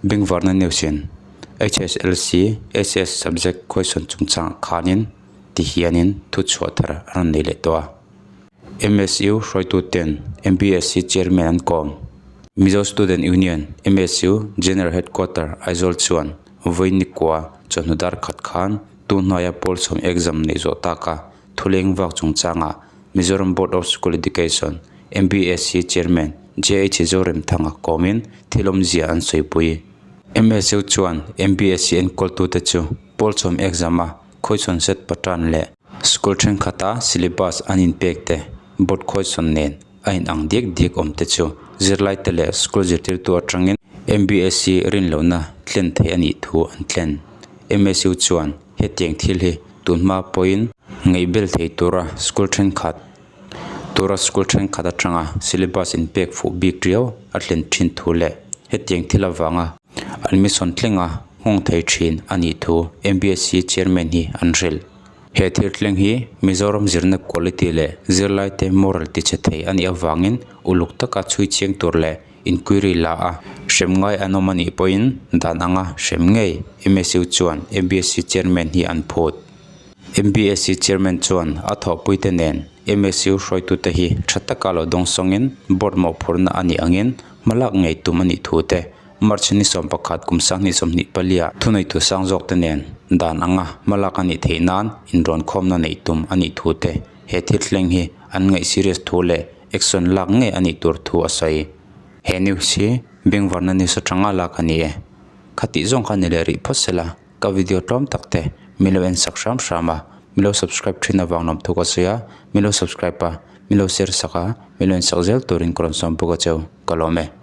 Bengvarna News in HSLC SS subject question chungchangah khanin ti hianin thu chhuah thar a rawn nei leh tawh a. MSU hruaituten MBSC Chairman an kawm. Mizo Student Union, MSU, General Headquarter, Aizawl chuan vawi nikua chawhnu dar khat khan tun hnuaia pawl sawm exam neih zawh taka thuleng vak chungchangah Mizoram Board of School Education, MBSC, Chairman JH Zoremthanga kawmin thil awmzia an sawipui. MSU chuan MBSC enkawltute chu pawl sawm exam a khawichhawn set patan leh School thenkhat-a syllabus an inpek te, board khawisawn nen a inang diak diak awm te chu zirlaite leh school zirtirtu atangin MBSC rinlohna thlen theih a nih thu an thlen. MSU chuan hetiang thil hi tunhma pawhin ngaihbel thei tura school thenkhat tura school thenkhat atanga syllabus inpek fuh bik riau a thlen thin thu leh hetiang thil avanga admission thlenga nghawng thei thin a nih thu MBSC chairman hi an hrilh. He thil thleng hi Mizoram zirna quality leh zirlaite moral tichhe thei a nih avangin uluk taka chhui chiang tur leh inquiry la a hrem ngai an awm a nih pawhin dan anga hrem ngei MSU chuan MBSC chairman hi an phut. MBSC chairman chuan a thawhpuite nen MSU hruaitute hi tha taka lo dawngsawngin board mawhphurhna a nih angin hmalak ngei tum a nih thu te March ni 11 kum 2024 thuneitu sang zawk te nen dan anga hmalak a nih theih nan inrawn khawmna neih tum a nih thu te he thil thleng hi an ngaih serious thu leh action lak ngei a nih tur thu a sawi. He news hi Bengvarna news atanga lak a ni e. Khatih zawng kha ni leh rih phawt sela ka video tlawm tak te min lo en sak hram hram a, min lo subscribe thin avang lawm thu ka sawi a, min lo subscribe a, min lo share sak a, min lo en sak zel turin ka rawn sawm bawk a cheu ka lawm e.